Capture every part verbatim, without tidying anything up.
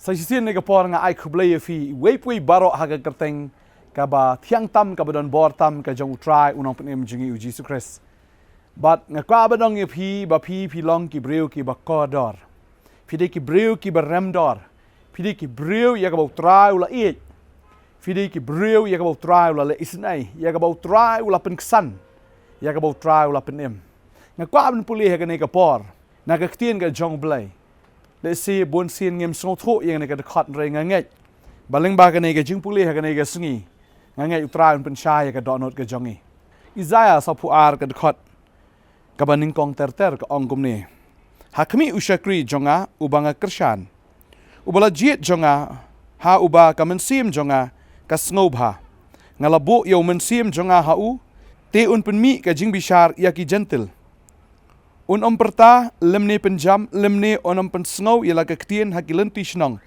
Sa shisien kane ka por nga ai khublei ïa phi, iwei pa iwei baroh ha ka kyrteng kaba thiang tam, kaba don bor tam, ka jong U Trai, U Nongpynim jong ngi U Jisu Khrist. Bad nga kwah ban ong ïa phi ba phi, phi long ki briew kiba kordor. Phi dei ki briew kiba remdor. Phi dei ki briew ïa kaba U Trai u la ïeit. Phi dei ki briew ïa kaba U Trai u la leh isynei, ïa kaba U Trai u la pynksan, ïa kaba U Trai u la pynim. Nga kwah ban pule ha kane ka por na ka ktien ka jong U Blei. Lehse bun sien ngim sngewthuh ïa kane ka dkhot, hynrei nga ngeit ba lyngba kane ka jingpule ha kane ka sngi, nga ngeit U Trai un pynshai ïa ka dohnud ka jong ngi. Isaiah sawphew ar, ka dkhot kaba nyngkong ter ter, ka ong kumne: Ha khmih u shakri jong nga uba nga kyrshan, uba la jied jong nga, ha uba ka mynsiem jong nga ka sngewbha. Nga la buh ïa u mynsiem jong nga ha u, te un pynmih ka jingbishar ïa ki jentil. Un ym pyrta lymne pynjam, lymne un ym pynsngew ïa la ka ktien ha ki lynti shnong.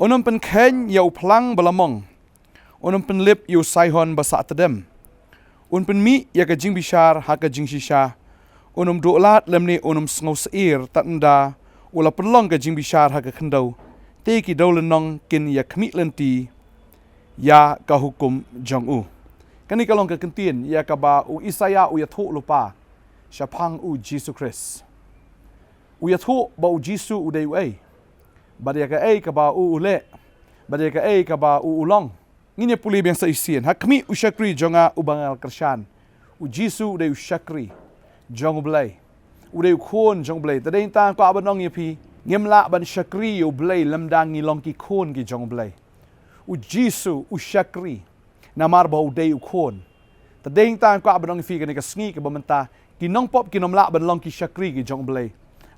Un ym pynkheiñ ïa u phlang ba la mong. Un ym pynlip ïa u Saion ba sah tdem. Un pynmih ïa ka jingbishar ha ka jingshisha. Un ym duh lad lymne un ym sngew sheptieng, tad ynda u la pynlong ka jingbishar ha ka khyndew, te ki dewlynnong kin ïa khmih lynti ïa ka hukum jong u. Kane ka long ka ktien ïa kaba u Isaiah u ïathuh lypa shaphang U Jisu Khrist. U ïathuh ba U Jisu u dei uei, bad ïa kaei kaba u u leh, bad ïa kaei kaba u u long. Ngin ïa pule biang sa shisien. Ha khmih u shakri jong nga uba nga la kyrshan. U Jisu u dei u shakri jong U Blei. U dei u khun jong U Blei. Te dei nangta nga kwah ban ong ïa phi, ngim lah ban shakri ïa U Blei lymda ngi long ki khun ki jong U Blei. U Jisu u shakri namar ba u dei u khun. Te dei nangta nga kwah ban ong ïa phi kane ka sngi kaba mynta, ki nongpop kin ym lah ban long ki shakri ki jong U Blei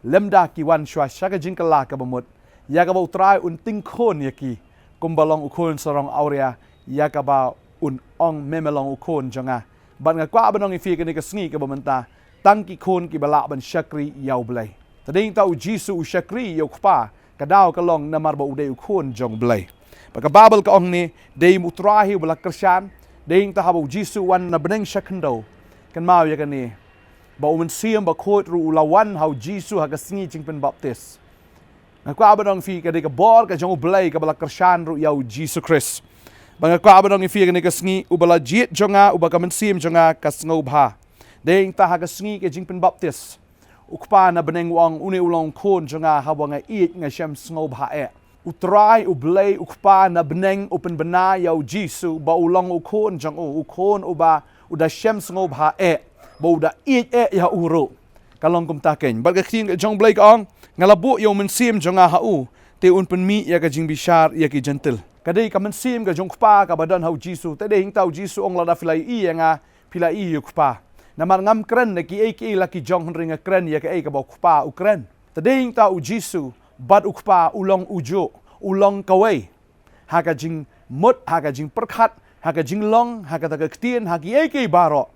lymda ki wan shuwa sha ka jingkylla kaba mut, ïa kaba U Trai un tyngkhun ïa ki, kumba long u khun sarong awria, ïa kaba un ong, me me long u khun jong nga. Bad nga kwah ban ong ïa phi kane ka sngi kaba mynta, tang ki khun kiba lah ban shakri ïa U Blei. Te dei nangta U Jisu u shakri ïa U Kpa, ka daw ka long namar ba u dei u khun jong U Blei. Bad ka Baibl ka ong ne, dei U Trai hi uba la kyrshan. Dei nangta haba U Jisu u wan na bneng sha khyndew, kynmaw ïa kane, ba U Mynsiem Bakhuid ruh u la wan ha U Jisu ha ka sngi jingpynbaptis. Nga kwah ban ong ïa phi, ka dei ka bor ka jong U Blei kaba la kyrshan ruh ïa U Jisu Khrist. Bad nga kwah ban ong ïa phi kane ka sngi, uba la jied jong nga, uba ka mynsiem jong nga ka sngewbha. Dei nangta ha ka sngi ka jingpynbaptis, U Kpa na bneng u ong, une u long u khun jong nga, haba nga ïeit nga shem sngewbha eh. U Trai U Blei U Kpa na bneng u pynbna ïa U Jisu ba u long u khun jong u, u khun uba u da shem sngewbha eh, ba u da ïeit eh ïa u ruh. Ka long kumta keiñ. Bad ka ktien ka jong U Blei ka ong, nga la buh ïa U Mynsiem jong nga ha u, te un pynmih ïa ka jingbishar ïa ki jentil. Ka dei ka mynsiem ka jong U Kpa kaba don ha U Jisu. Te dei nangta U Jisu u ong, lada phi la ïohi ïa nga, phi la ïohi ïa U Kpa. Namar ngam kren na kiei kiei la ki jong, hynrei nga kren ïa kaei kaba U Kpa u kren. Te dei nangta U Jisu bad U Kpa u long ujuh, u long kawei. Ha ka jingmut, ha ka jingpyrkhat, ha ka jinglong, ha kata ka ktien, ha kiei kiei baroh,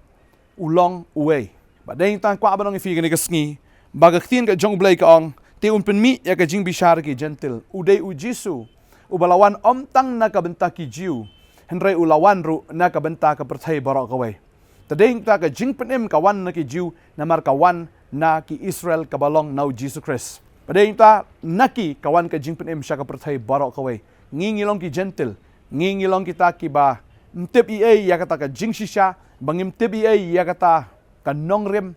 u long uwei. Bad dei nangta nga kwah ban ong ïa phi kane ka sngi, ba ka ktien ka jong U Blei ka ong, te un pynmih ïa ka jingbishar ïa ki jentil. U dei U Jisu uba la wan ym tang na ka bynta ki Jiw, hynrei u la wan ruh na ka bynta ka pyrthei baroh kawei. Te dei nangta ka jingpynim ka wan na ki Jiw, namar ka wan na ki Israel kaba long na U Jisu Khrist. Bad dei nangta na ki ka wan ka jingpynim sha ka pyrthei baroh kawei. Ngi ngi long ki jentil, ngi ngi long kita kiba ym tip ei ei ïa kata ka jingshisha, ba ngim tip ei ei ïa kata ka nongrim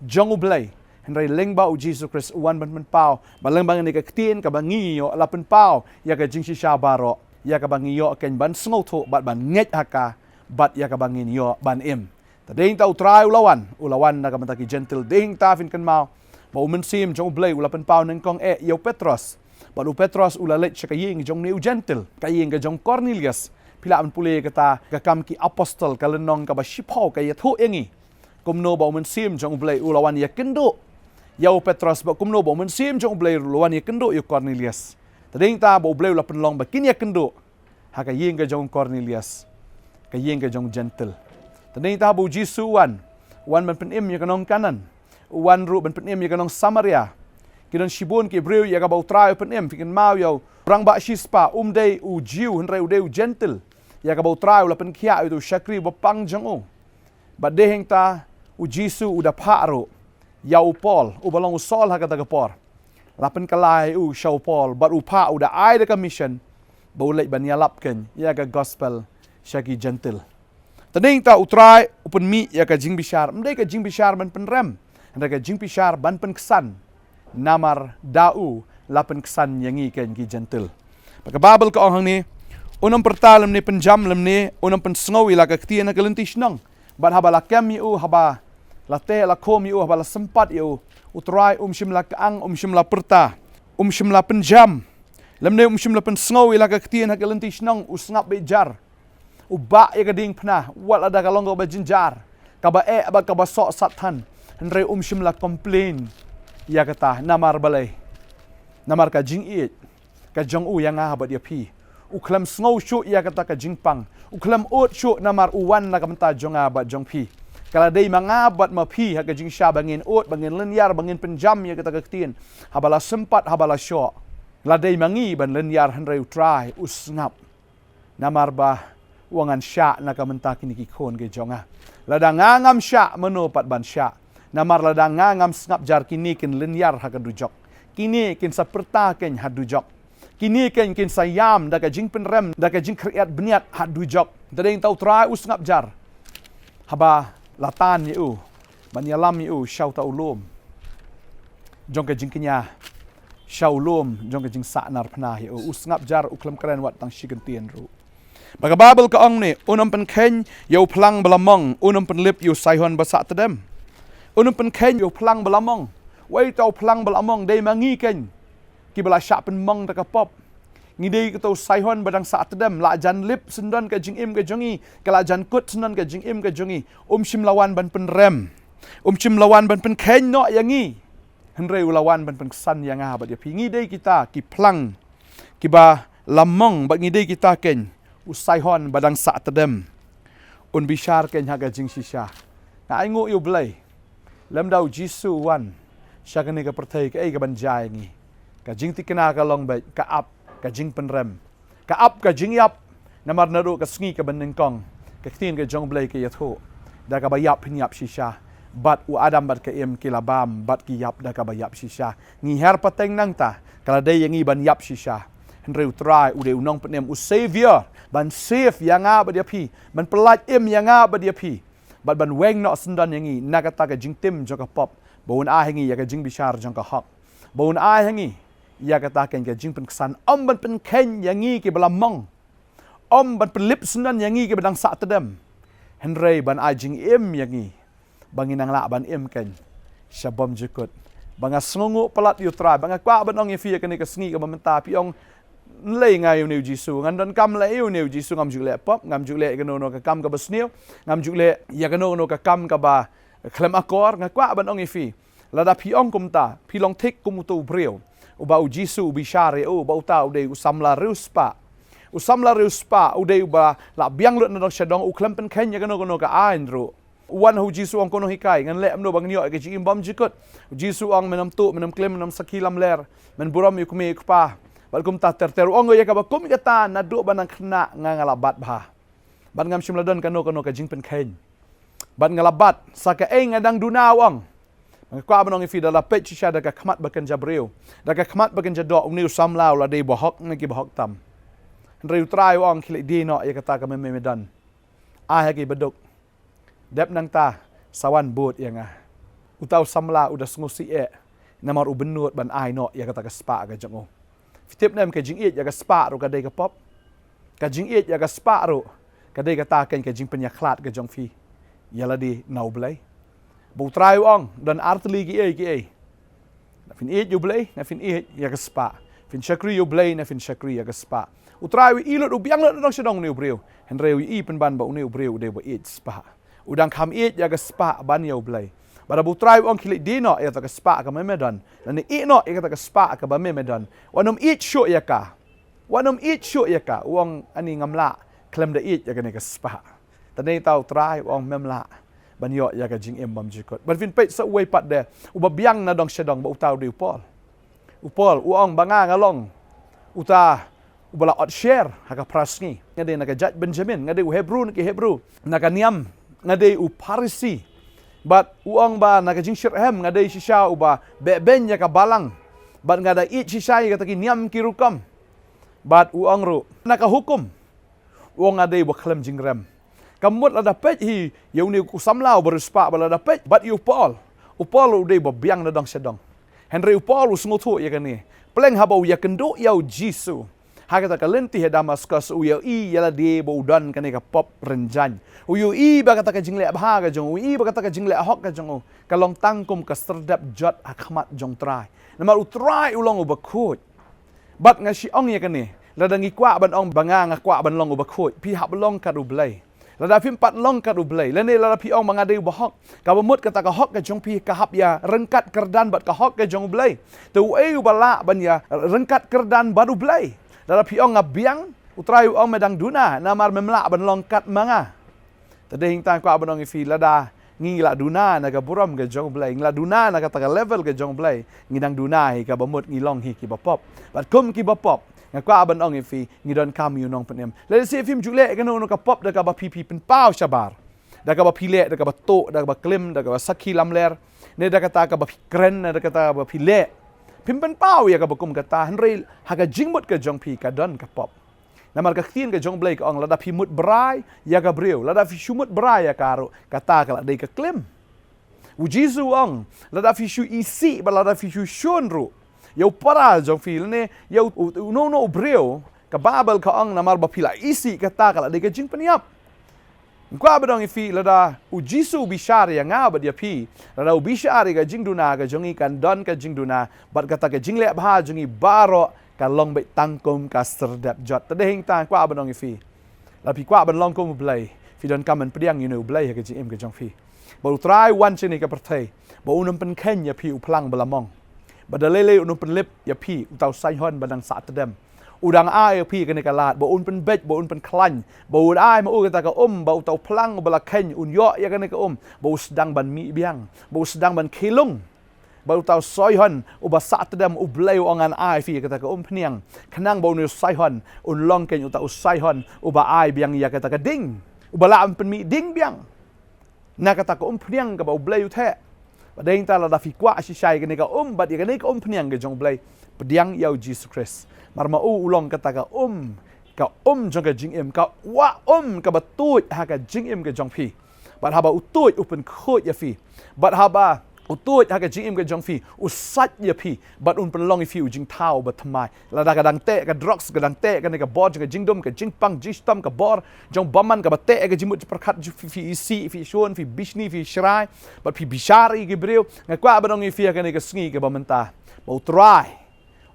jong U Blei. Hynrei lyngba U Jisu Khrist u wan ban pynpaw, bad lyngba kane ka ktien kaba ngi ngi ïoh la pynpaw ïa ka jingshisha baroh, ïa kaba ngi ïoh keiñ ban sngewthuh bad ban ngeit ha ka, bad ïa kaba ngin ïoh ban im. Te dei nangta U Trai u la wan, u la wan na ka bynta ki jentil. Dei nangta phin kynmaw ba U Mynsiem jong U Blei u la pynpaw nyngkong eh ïa u Petros. Bad u Petros u la leit sha ka ïing jong une u jentil, ka ïing ka jong Kornelius. Phi lah ban pule kata ka Kam ki Apostol, ka lynnong kaba shiphew, ka ïathuh ïa ngi kumno ba U Mynsiem jong U Blei u la wan ïakynduh ïa u Petros, bad kumno ba U Mynsiem jong U Blei u la wan ïakynduh ïa u Kornelius. Te dei nangta ba U Blei u la pynlong ba kin ïakynduh ha ka ïing ka jong u Kornelius, ka ïing ka jong u jentil. Te dei nangta ba U Jisu u wan, u wan ban pynim ïa ka nong Kanaan, u wan ruh ban pynim ïa ka nong Samaria. Ki don shibun ki briew ïa kaba U Trai u pynim. Phi kynmaw ïa u rangbah shispah, um dei u Jiw hynrei u dei u jentil, ïa kaba U Trai u la pynkhiah ïa uto u shakri bapang jong u. Bad dei nangta U Jisu u da phah ruh ïa u Paul, uba long u Saul ha kata ka por. la pynkylla ïa u sha u Paul, bad u phah u da ai da ka mission ba u leit ban ïalap kein ïa ka gospel sha ki Jentil. Tadei ta u Trai u pynmih ïa ka jingbishar, ym dei ka jingbishar ban pynrem, hynrei ka jingbishar ban pynksan. Namar da u la pynksan ïa ngi kein ki Jentil. Ba ka Baibl ka ong hangne, un ym pyrta lymne pynjam lymne un ym pynsngew ïa la ka ktien ha ka lynti shnong. Bad haba la kem ïa u, haba la teh la khum ïa u, haba la sympat ïa u, u Trai um shym la kyang, um shym la pyrta, um shym la pynjam lymne um shym la pynsngew ïa la ka ktien ha ka lynti shnong, u sngap beit jar. U bah ïa ka diengphna, wat lada ka long kaba jynjar, kaba eh bad kaba soh sathan. Hynrei um shym la complain ïa kata. Namar balei? Namar ka jingïeit ka jong u ïa nga bad ïa phi. U khlem sngew shuh ïa kata ka jingpang. U khlem ud shuh namar u wan na ka bynta jong nga bad jong phi. Ka la dei ma nga bad ma phi ha ka jingshisha ba ngin ud, ba ngin lynñiar, ba ngin pynjam ïa kata ka ktien. Haba la sympat, haba la shoh, la dei ma ngi ban lynñiar, hynrei u Trai u sngap. Namar ba u ong, ngan shah na ka bynta kine ki khun ki jong nga. Lada nga ngam shah, mano pat ban shah? Namar lada nga ngam sngap jar, kine kin lynñiar ha ka dujok. Kine kin sa pyrta kein ha dujok. Kine kein kin sa ïam da ka jingpynrem, da ka jingkhriat bniat ha dujok. Tadei ta u Trai u sngap jar. Haba la tan ïa u ban ïalam ïa u sha uta u lum jong ka jingkñia, sha u lum jong ka jingsahnar phna ïa u, u sngap jar, u khlem kren wat tang shi kyntien ruh. Ba ka Baibl ka ong ne, un ym pynkheiñ ïa u phlang ba la mong, un ym pynlip ïa u saihon ba sah tdem. Un ym pynkheiñ ïa u phlang ba la mong. Wei uta u phlang ba la mong? Dei ma ngi kein kiba la shah pynmong da ka pop. Ngi dei kita u saihon ba dang sah tdem, la jan lip syndon ka jingim ka jong ngi, ka la jan kut syndon ka jingim ka jong ngi. Um shym la wan ban pynrem, um shym la wan ban pynkheiñ noh ïa ngi. Hynrei u la wan ban pynksan ïa nga bad ïa phi. Ngi dei kita ki phlang kiba la mong, bad ngi dei kita kein u saihon ba dang sah tdem. Un bishar kein ha ka jingshisha. Nga ainguh ïa u Blei, lymda u Jisu u wan sha kane ka pyrthei, kaei kaban jia ïa ngi? Ka jingthikna ka long beit, ka ap ka jingpynrem, ka ap ka jingïap. Namar naduh ka sngi kaba nyngkong, ka ktien ka jong u Blei ka ïathuh, da kaba ïap phin ïap shisha. Bad u Adam bad ka Im ki la bam bad ki ïap da kaba ïap shisha. Ngi her pateng nangta, ka la dei ïa ngi ban ïap shisha. Hynrei u Trai u dei u nongpynim, u Savior, ban save ïa nga bad ïa phi, ban pyllait im ïa nga bad ïa phi, bad ban weng noh syndon ïa ngi na kata ka jingtim jong ka pop, ba un ai ha ngi ïa ka jingbishar jong ka hok, ba un ai ha ngi ïa kata kein ka jingpynksan. Ym ban pynkheiñ ïa ngi kiba la mong, ym ban pynlip syndon ïa ngi kiba dang sah tdem, hynrei ban ai jingim ïa ngi, ba ngin nang lah ban im kein sha bymjukut. Ba nga sngewnguh palat ïa u Trai, ba nga kwah ban ong ïa phi ïa kane ka sngi kaba mynta, phi ong, nlei nga ïa une u Jisu, ngan donkam leh ïa une u Jisu, ngam ju leh pop, ngam ju leh ïa kano kano ka kam kaba sniew, ngam ju leh ïa kano kano ka kam kaba khlem akor. Nga kwah ban ong ïa phi, lada phi ong kumta, phi long thik kum uto u briew uba u Jisu u bishar ïa u ba uta u dei u samla riewspah. U samla riewspah u dei uba la biang lut na dong sha dong, u khlem pynkheiñ ïa kano kano ka aiñ ruh. U wan ha u Jisu, ong, ko Nonghikai, ngan leh kumno ba ngan ïoh ïa ka jingim bymjukut? U Jisu ong, men ym tuh, men ym klim, men ym sakhi lamler, men burom ïa u kmie ïa u kpa, bad kumta ter ter. U ong, ïa kaba kum ïa kata, naduh ba nang khynnah nga, nga la bat bha, bad ngam shym la don kano kano ka jingpynkheiñ, bad nga la bat sa kaei nga dang duna, u ong. Nga kwah ban ong ïa phi, da la peit shisha da ka khmat ba kynja briew, da ka khmat ba kynja doh, une u samla u la dei bahok na ki bahok tam. Hynrei u Trai u ong, khie leit die noh ïa kata kaba me me don, ai ha ki baduk. Dep nangta sa wan bud ïa nga. Uta u samla u da sngewsih eh, namar u bynnud ban ai noh ïa kata ka spah ka jong u. Phi tip ne em, ka jingïeit ïa ka spah ruh ka dei ka pop. Ka jingïeit ïa ka spah ruh ka dei kata kein ka jingpynïakhlad ka jong phi ïa lade na u Blei. Ba u Trai u ong, don artylli kiei kiei. Na phin ïeit ïa u Blei, na phin ïeit ïa ka spah. Phin shakri ïa u Blei, na phin shakri ïa ka spah. U Trai u ïeit lut, u biang lut na dong sha dong une u briew, hynrei u ïeit pynban ba une u briew u dei ba ïeit spah. U dang kham ïeit ïa ka spah ban ïa u Blei. Bad haba u Trai u ong, khie leit die noh ïa kata ka spah kaba me me don, lane ïeh noh ïa kata ka spah kaba me me don, wat nym ïeit shuh ïa ka. Wat nym ïeit shuh ïa ka. U ong, ani ngam lah khlem da ïeit ïa kane ka spah. Tang ne ta u Trai u ong, mem lah ban ïoh ïa ka jingim bymjukut. Bad phin peit sa uwei pat de uba biang na dong sha dong, ba uta u dei u Paul. U Paul u ong, ba nga, nga long uta uba la ot sher ha ka phra sngi. Nga dei na ka jaid Benjamin, nga dei u Hebru na ki Hebru, na ka niam nga dei u Pharisi. Bad u ong ba na ka jingshitrhem nga dei shisha uba beh beiñ ïa ka balang. Bad nga da ïeit shisha ïa kata ki niam ki rukom. Bad u ong ruh, na ka hukum, u ong nga dei ba khlem jingrem. Ka mut lada peit hi ïa une u samla u bariewspah, bad lada peit bad ïa u Paul, u Paul u dei ba biang na dong sha dong. Hynrei u Paul u sngewthuh ïa kane. Pleng haba u ïakynduh ïa u Jisu ha kata ka lynti ha Damaskus, u ïohi ïa lade ba u don kane ka pop rynjang. U ïohi ba kata ka jingleh bha ka jong u, u ïohi ba kata ka jingleh hok ka jong u ka long tang kum ka syrdep jot ha khmat jong u Trai. Namar u Trai u long u bakhuid. Bad nga shu ong ïa kane, lada ngi kwah ban ong ba nga, nga kwah ban long u bakhuid, phi hap long kat u Blei. Lada phim pat long kat u Blei, lane lada phi ong ba nga dei u bahok, kaba mut kata ka hok ka jong phi ka hap ïaryngkat kyrdan bad ka hok ka jong u Blei. Te uei uba lah ban ïaryngkat kyrdan bad u Blei? Lada phi ong nga biang, u Trai u ong me dang duna, namar mem lah ban long kat ma nga. Te dei hangta nga kwah ban ong ïa phi, lada ngi la duna na ka burom ka jong u Blei, ngi la duna na kata ka level ka jong u Blei, ngi dang duna hi kaba mut ngi long hi ki bapop. Bad kum ki bapop, nga kwah ban ong ïa phi, ngi donkam ïa u Nongpynim. Lehse phim ju leh kano kano ka pop da kaba phi, phi pynpaw shabar, da kaba phi leh, da kaba tuh, da kaba klim, da kaba sakhi lamler, ne da kata kaba phi kren, ne da kata kaba phi leh. Phim pynpaw ïa kaba kum kata, hynrei ha ka jingmut ka jong phi ka don ka pop. Namar ka ktien ka jong u Blei ka ong, lada phi mut brai ïa ka briew, lada phi shu mut brai ïa ka ruh, kata ka la dei ka klim. U Jisu u ong, lada phi shu isih bad lada phi shu shun ruh ïa u para jong phi, lane ïa u, u, uno uno u briew, ka Baibl ka ong, namar ba phi la isih, kata ka la dei ka jingpynïap. Nga kwah ban ong ïa phi, lada u Jisu u bishar ïa nga bad ïa phi, lada u bishar ïa ka jingduna ka jong ngi, kan don ka jingduna, bad kata ka jingleh bha jong ngi baroh ka long beit tang kum ka syrdep jot. Te dei hangta nga kwah ban ong ïa phi, lada phi kwah ban long kum u Blei, phi donkam ban pdiang ïa une u Blei ha ka jingim ka jong phi. Ba u Trai u wan sha kane ka pyrthei ba un ym pynkheiñ ïa phi u phlang ba la mong. Ba da lei lei un ym pynlip ïa phi uta u saiñhon ba dang sah tdem. U dang ai ïa phi kane ka lad ba un pynbeit, ba un pynkhlaiñ, ba un ai ma u kata ka um, ba uta u phlang uba la kheiñ un ïoh ïa kane ka um, ba u sdang ban mih biang, ba u sdang ban khie lung. Ba uta u saiñhon uba sah tdem, u Blei u ong ngan ai ïa phi kata ka umphniang, khnang ba une u saiñhon un long keiñ uta u saiñhon uba ai biang ïa kata ka ding, uba lah ban pynmih ding biang na kata ka umphniang kaba u Blei u theh. Bad dei hangta lada phi kwah shisha ïa kane ka um bad ïa kane ka umphniang ka jong u Blei, pdiang ïa u Jisu Khrist. Namar ma u u long kata ka um, ka um jong ka jingim, ka wah um kaba tuid ha ka jingim ka jong phi. Bad haba u tuid u pynkhuid ïa phi. Bad haba u tuid ha ka jingim ka jong phi, u sait ïa phi, bad un pynlong ïa phi u jingthaw ba thymmai. Lada ka dang teh ka drugs, ka dang teh kane ka bor jong ka jingdum, ka jingpang jingshitom, ka bor jong bymman kaba teh ka jingmut jingpyrkhat jong phi, phi isih, phi shun, phi bishni, phi shrai, bad phi bishar ïa ki briew, nga kwah ban ong ïa phi ha kane ka sngi kaba mynta, ba u Trai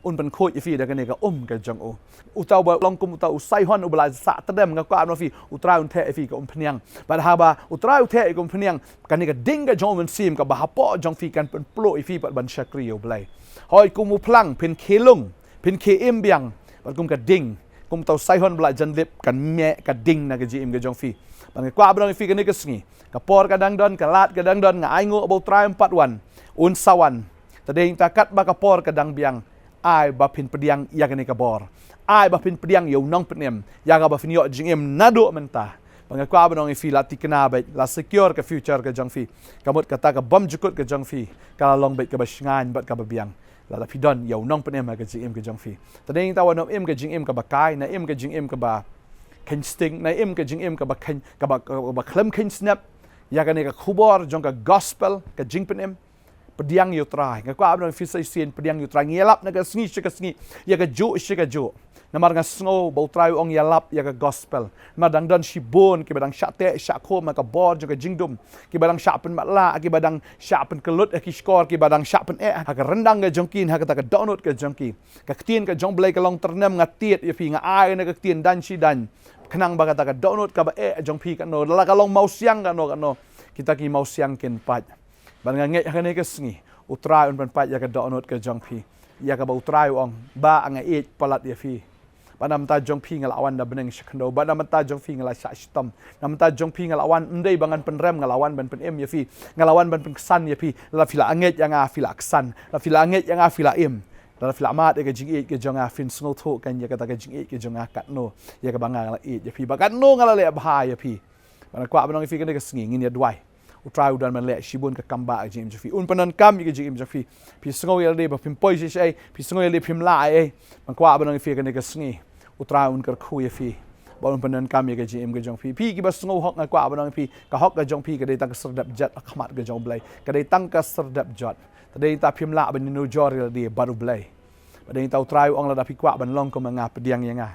un pynkhuid ïa phi da kane ka um ka jong u. Uta uba long kum uta u saiñhon uba la sah tdem, nga kwah ban ong ïa phi, u Trai un theh ïa phi ka umphniang. Bad haba u Trai u theh ïa ka umphniang, kane ka ding ka jong u Mynsiem kaba hapoh jong phi kan pynpluh ïa phi pat ban shakri ïa u Blei. Hooid, kum u phlang phin khie lung, phin khie im biang, bad kum ka ding, kum uta u saiñhon ba la jan lip, kan meh ka ding na ka jingim ka jong phi. Bad nga kwah ban ong ïa phi kane ka sngi, ka por ka dang don, ka lad ka dang don, nga ainguh ba u Trai um pat wan, un sa wan. Te dei hangta katba ka por ka dang biang, ai ba phin pdiang ïa kane ka bor. Ai ba phin pdiang ïa u Nongpynim ïa kaba phin ïoh jingim naduh mynta. Bad nga kwah ban ong ïa phi, la thikna beit, la secure ka future ka jong phi. Ka mut kata ka bymjukut ka jong phi ka la long beit kaba shngaiñ bad kaba biang lada phi don ïa u Nongpynim ha ka jingim ka jong phi. Te dei hangta wat nym im ka jingim kaba kai, nym im ka jingim kaba kheiñ sting, nym im ka jingim kaba kheiñ, kaba, kaba khlem kheiñ snep ïa kane ka khubor jong ka gospel ka jingpynim. Pdiang ïa u Trai. Nga kwah ban ong ïa phi sa shisien, pdiang ïa u Trai. Ngi ïalap na ka sngi sha ka sngi, ïa kajuh sha kajuh. Namar nga sngew ba u Trai u ong ïalap ïa ka gospel. Namar dang don shibun kiba dang shah teh shah khum ha ka bor jong ka jingdum, kiba dang shah pynmatlah, kiba dang shah pynkyllut ha ki shkor, kiba dang shah pyneh ha ka ryndang ka jong ki, ha kata ka dohnud ka jong ki. Ka ktien ka jong u Blei ka long tyrnem, nga tied ïa phi, nga ai na ka ktien dang shi dang, khnang ba kata ka dohnud kaba eh jong phi katno, la ka long mawsiang katno katno, kita ki mawsiang kin pait. Bad nga ngeit ha kane ka sngi u Trai un pynpait ïa ka dohnud ka jong phi, ïa kaba u Trai u ong, Bah, nga ïeit palat ïa phi. Bad na bynta jong phi nga la wan da bneng sha khyndew, bad na bynta jong phi nga la shah shitom. Na bynta jong phi nga la wan, ym dei ba ngan pynrem, nga la wan ban pynim ïa phi, nga la wan ban pynksan ïa phi. Lada phi la ngeit ïa nga, phi la ksan. Lada phi la ngeit ïa nga, phi la im. Lada phi la mad ïa ka jingïeit ka jong nga, phin sngewthuh kan ïa kata ka jingïeit ka jong nga katno, ïa kaba nga la ïeit ïa phi, bad katno nga la leh bha ïa phi. Bad nga kwah ban ong ïa phi kane ka sngi, ngin ïa duwai. U Trai u don ban leh shibun ka kam ba ka jingim jong phi. Un pyndonkam ïa ka jingim jong phi. Phi sngew ïa lade ba phim poi shisha, phi sngew ïa lade phim lah ei ei. Ban kwah ban ong ïa phi kane ka sngi, U Trai un kyrkhu ïa phi. Ba un pyndonkam ïa ka jingim ka jong phi. Phi kiba sngew hok, nga kwah ban ong ïa phi, ka hok ka jong phi ka dei tang ka serdep jot ha khmat ka jong U Blei. Ka dei tang ka serdep jot. Te dei ta phim lah ban ïanujor ïa lade bad U Blei. Ba dei ta U Trai u ong lada phi kwah ban long kum nga, pdiang ïa nga.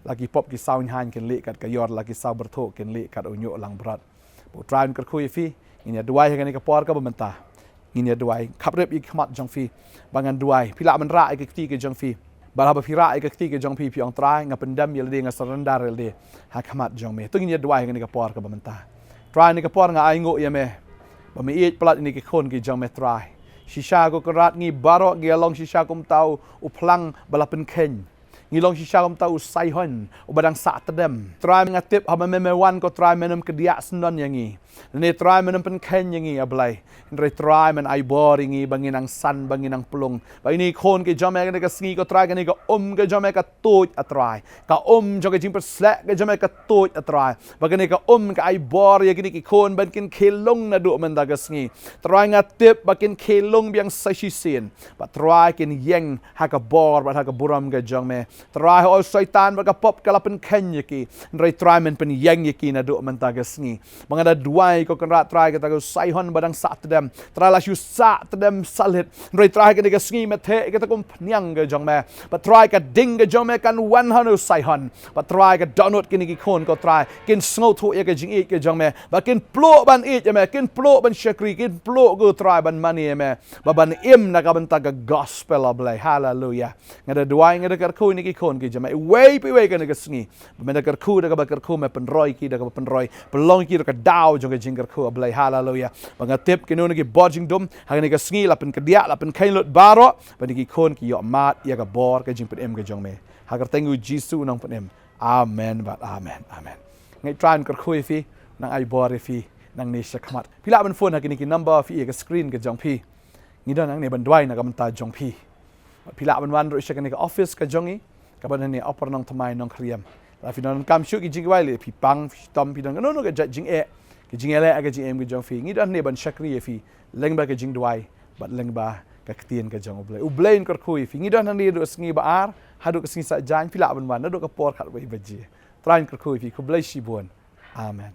La ki pop ki saw ñiang kin lieh kat ka ïor, la ki saw byrthuh kin lieh kat u ñiuh langbrot. Ba U Trai un kyrkhu ïa phi, ngin ïa duwai ha kane ka por kaba mynta. Ngin ïa duwai, khapkhrip ïa ki khmat jong phi. Ba ngan duwai, phi lah ban rah ïa ka kti ka jong phi. Bad haba phi rah ïa ka kti ka jong phi, phi ong Trai, nga pyndem ïa lade, nga surrender ïa lade ha khmat jong me. To ngin ïa duwai ha kane ka por kaba mynta. Trai, ha kane ka por nga ainguh ïa me ba me ïeit palat ïa kine ki khun ki jong me Trai. Shisha ko Kynrad ngi baroh ngi long shisha kumta u phlang ba la pynkheiñ. Ngi long shisha kumta u saihon uba dang sah tdem. Trai, nga tip haba me, me wan ko Trai, men ym kdiah syndon ïa ngi. Lane Trai, men ym pynkheiñ ïa ngi A Blei. Hynrei Trai, men ai bor ïa ngi ba ngin nang san, ba ngin nang plung. Ba ine i khun ki jong me kane ka sngi ko Trai, kane ka um ka jong me ka tuid A Trai. Ka um jong ka jingpynshlur ka jong me ka tuid A Trai. Ba kane ka um ka ai bor ïa kine ki khun ban kin khie lung naduh mynta ka sngi. Trai, nga tip ba kin khie lung biang sa shisien. Ba Trai, kin ïeng ha ka bor bad ha ka burom ka jong me. Trai, ha u Soitan bad ka pop ka la pynkheiñ ïa ki. Hynrei Trai, men pynïeng ïa ki naduh mynta ka sngi. Ba nga da duwai ko Kynrad Trai, kata ka u saihon ba dang sah tdem. Trai, la shu sah tdem salit. Hynrei Trai, kane ka sngi me theh ïa kata ka umphniang ka jong me. Ba Trai, ka ding ka jong me kan wan ha u saihon. Ba Trai, ka dohnud kine ki khun ko Trai, kin sngewthuh ïa ka jingïeit ka jong me. Ba kin pluh ban ïeit ïa me, kin pluh ban shakri, kin pluh ko Trai ban mane ïa me. Ba ban im na ka bynta ka gospel A Blei. Haleluya. Nga da duwai, nga da kyrkhu ïa kine ki khun ki jong me. Iwei pa iwei kane ka sngi. Ba me da kyrkhu da kaba kyrkhu, me pynroi ki da kaba pynroi. Pynlong ki da ka daw jong ka jingkyrkhu A Blei. Haleluya. Ba nga tip kino kino ki bor jingdum ha kane ka sngi la pynkdiah, la pynkheiñ lut baroh. Ba kine ki khun ki ïoh mad ïa ka bor ka jingpynim ka jong me. Ha ka kyrteng U Jisu u nongpynim. Amen bad amen. Amen. Nga ai Trai un kyrkhu ïa phi, nang ai bor ïa phi nangne shakhmat. Phi lah ban phone ha kine ki number phi ïa ka screen ka jong phi. Ngi don hangne ban duwai na ka bynta jong phi. Phi lah ban wan ruh sha kane ka office ka jong ngi kaba don hangne Upper Nongthymmai, Nongkhyriem. Lada phi donkam shuh ki jingduwai, lada phi pang, phi shitom, phi don kano kano ka jait jingeh, ki jingeh leh ha ka jingim ka jong phi, ngi don hangne ban shakri ïa phi lyngba ka jingduwai bad lyngba ka ktien ka jong U Blei. U Blei un kyrkhu ïa phi. Ngi don hangne naduh ka sngi ba ar haduh ka sngi Saitjaiñ. Phi lah ban wan naduh ka por khatwei baje. Trai un kyrkhu ïa phi. Khublei shibun. Amen.